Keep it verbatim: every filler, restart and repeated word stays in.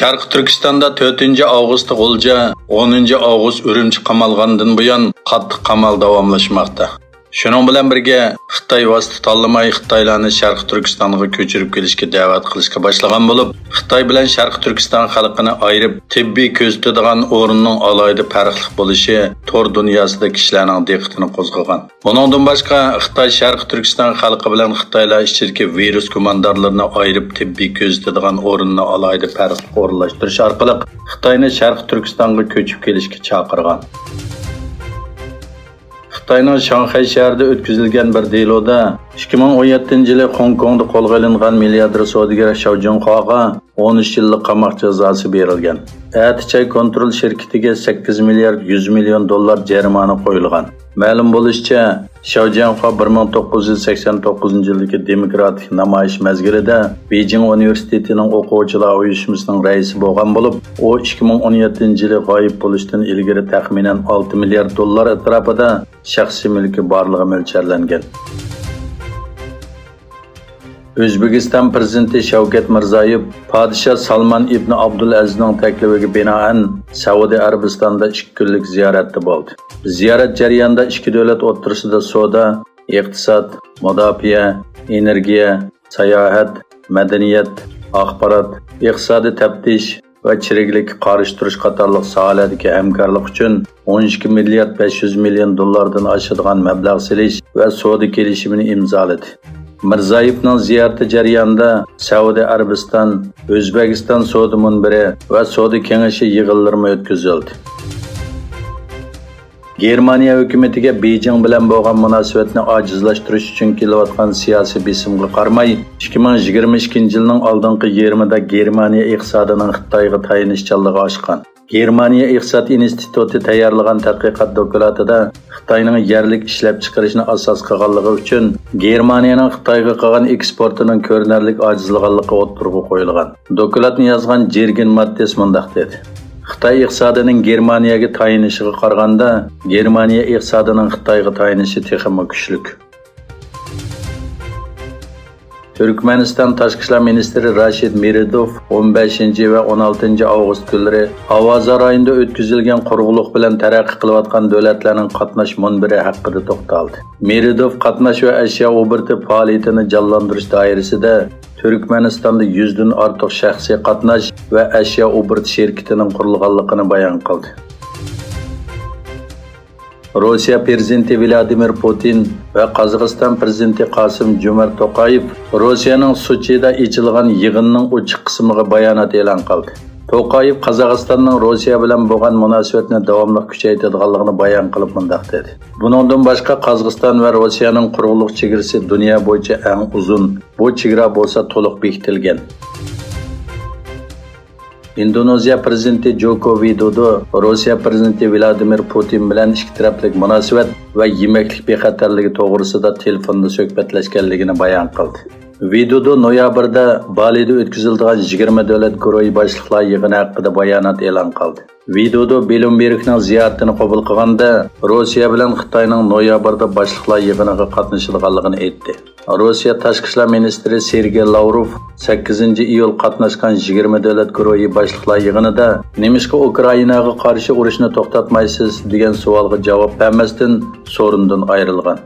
شەرقىي تۈركىستاندا تۆتىنچى ئاۋغۇستتا غۇلجا، ئونىنچى ئاۋغۇست ئۈرۈمچى قامالغاندىن بۇيان قاتتىق قامال داۋاملاشماقتا. شۇنىڭ بىلەن بىرگە، خىتاي ۋاسىتە تاللىماي خىتايلارنى شەرقىي تۈركىستانغا كۆچۈرۈپ كېلىشكە دەۋەت قىلىشقا باشلىغان بولۇپ، خىتاي بىلەن شەرقىي تۈركىستان خەلقىنى ئايرىپ، تېببىي كۆزىتىدىغان ئورۇننىڭ ئالاھىدە پەرقلىق بولۇشى تور دۇنياسىدا كىشىلەرنىڭ دىققىتىنى قوزغىغان. بۇنىڭدىن باشقا، خىتاي شەرقىي تۈركىستان خەلقى بىلەن خىتايلار ئىچىدىكى ۋىرۇس گۇماندارلىرىنى ئايرىپ، تېببىي كۆزىتىدىغان ئورۇننى ئالاھىدە پەرقلىق ئورۇنلاشتۇرۇش ئارقىلىق خىتاينى شەرقىي تۈركىستانغا كۆچۈپ كېلىشكە چاقىرغان. خىتاينىڭ شاڭخەي شەھىرىدە ئۆتكۈزۈلگەن بىر دېلودا ئىككى مىڭ ئون يەتتىنچى يىلى خوڭكوڭدا قولغا ئېلىنغان مىلياردېر سودىگەر شياۋ جىڭخۇاغا ئون ئۈچ يىللىق قاماق جازاسى بېرىلگەن. ئەتىچاي كونترول شىركىتىگە سەككىز مىليارد يۈز مىليون دوللار جەرىمانە قويۇلغان. مەلۇم بولۇشىچە، شياۋ جياڭخۇا بىر مىڭ توققۇز يۈز سەكسەن توققۇزىنچى يىلدىكى دېموكراتىك نامايىش مەزگىلىدە بېيجىڭ ئۇنىۋېرسىتېتىنىڭ ئوقۇغۇچىلار ئۇيۇشمىسىنىڭ رەئىسى بولغان بولۇپ، ئۇ ئىككى مىڭ ئون يەتتىنچى يىلى غايىب بولۇشتىن ئىلگىرى تەخمىنەن ئالتە مىليارد دوللار ئەتراپىدا شەخسىي مۈلكى بارلىقى مۆلچەرلەنگەن. ئۆزبېكىستان پىرېزىدېنتى شەۋكەت مىرزىيېۋ پادىشاھ سالمان ئىبن ئابدۇلئەزىزنىڭ تەكلىپىگە بىنائەن سەئۇدى ئەرەبىستاندا ئىككى كۈنلۈك زىيارەتتە بولدى. زىيارەت جەريانىدا ئىككى دۆلەت ئوتتۇرىسىدا سودا، ئىقتىساد، مۇداپىئە، ئېنېرگىيە، ساياھەت، مەدەنىيەت، ئاخبارات، ئىقتىسادىي تەپتىش ۋە چىرىكلىككە قارشى تۇرۇش قاتارلىق ساھەلەردىكى ھەمكارلىق ئۈچۈن ئون ئىككى مىليارد بەش يۈز مىليون دوللاردىن ئاشىدىغان مەبلەغ سېلىش ۋە سودا كېلىشىمىنى ئىمزالىدى. مىرزىيېۋنىڭ زىيارىتى جەريانىدا سەئۇدى ئەرەبىستان، ئۆزبېكىستان سودا مۇنبىرى ۋە سودا كېڭىشى يىغىنلىرىمۇ ئۆتكۈزۈلدى. گېرمانىيە ھۆكۈمىتىگە بېيجىڭ بىلەن بولغان مۇناسىۋەتنى ئاجىزلاشتۇرۇش ئۈچۈن كېلىۋاتقان سىياسىي بېسىمغا قارىماي، ئىككى مىڭ يىگىرمە ئىككىنچى يىلنىڭ ئالدىنقى يېرىمىدا گېرمانىيە ئىقتىسادىنىڭ خىتايغا تايىنىشچانلىقى ئاشقان. گېرمانىيە ئىقتىساد ئىنستىتۇتى تەييارلىغان تەتقىقات دوكلاتىدا خىتاينىڭ يەرلىك ئىشلەپچىقىرىشنى ئاساس قىلغانلىقى ئۈچۈن، گېرمانىيەنىڭ خىتايغا قىلغان ئېكسپورتىنىڭ كۆرۈنەرلىك ئاجىزلىغانلىقى ئوتتۇرىغا قويۇلغان. دوكلاتنى يازغان جېرگېن ماتتېس مۇنداق دېدى: خىتاي ئىقتىسادىنىڭ گېرمانىيەگە تايىنىشىغا قارىغاندا، گېرمانىيە ئىقتىسادىنىڭ خىتايغا تايىنىشى تېخىمۇ كۈچلۈك. تۈركمەنىستان تاشقى ئىشلار مىنىستىرى راشىد مېرىدوف ئون بەشىنچى ۋە ئون ئالتىنچى ئاۋغۇست كۈنلىرى ئاۋازا رايونىدا ئۆتكۈزۈلگەن قۇرۇقلۇق بىلەن تەرەققىي قىلىۋاتقان دۆلەتلەرنىڭ قاتناش مۇنبىرى ھەققىدە توختالدى. مېرىدوف قاتناش ۋە ئەشيا ئوبوروتى پائالىيىتىنى جانلاندۇرۇش دائىرىسىدە تۈركمەنىستاندا يۈزدىن ئارتۇق شەخسىي قاتناش ۋە ئەشيا ئوبوروت شىركىتىنىڭ قۇرۇلغانلىقىنى بايان قىلدى. روسىيە پىرېزىدېنتى ۋلادىمىر پۇتىن ۋە قازاقىستان پىرېزىدېنتى قاسىم جومارت توقايېف روسىيەنىڭ سوچىدا ئېچىلغان يىغىننىڭ ئوچۇق قىسمىغا بايانات ئېلان قىلدى. توقايېف قازاقىستاننىڭ روسىيە بىلەن بولغان مۇناسىۋەتنى داۋاملىق كۈچەيتىدىغانلىقىنى بايان قىلىپ مۇنداق دېدى: بۇنىڭدىن باشقا، قازاقىستان ۋە روسىيەنىڭ قۇرۇقلۇق چېگرىسى دۇنيا بويىچە ئەڭ ئۇزۇن. بۇ چېگرا بولسا تولۇق بېكىتىلگەن. ئىندونېزىيە پىرېزىدېنتى جوكو ۋىدودو روسىيە پىرېزىدېنتى ۋلادىمىر پۇتىن بىلەن ئىككى تەرەپلىك مۇناسىۋەت ۋە يېمەكلىك بىخەتەرلىكى توغرىسىدا تېلېفوندا سۆھبەتلەشكەنلىكىنى بايان قىلدى. ۋىدودو نويابىردا بالىدا ئۆتكۈزۈلىدىغان يىگىرمە دۆلەت گۇرۇھى باشلىقلار يىغىنى ھەققىدە بايانات ئېلان قىلدى. ۋىدودو بلومبېرگنىڭ زىيارىتىنى قوبۇل قىلغاندا، روسىيە بىلەن خىتاينىڭ نويابىردا باشلىقلار يىغىنىغا قاتنىشىدىغانلىقىنى ئېيتتى. روسىيە تاشقى ئىشلار مىنىستىرى سېرگېي لاۋروف سەككىزىنچى ئىيۇل قاتناشقان يىگىرمە دۆلەت گۇرۇھى باشلىقلار يىغىنىدا، نېمىشقا ئۇكرائىناغا قارشى ئۇرۇشنى توختاتمايسىز؟ دېگەن سوئالغا جاۋاب بەرمەستىن، سورۇندىن ئايرىلغان.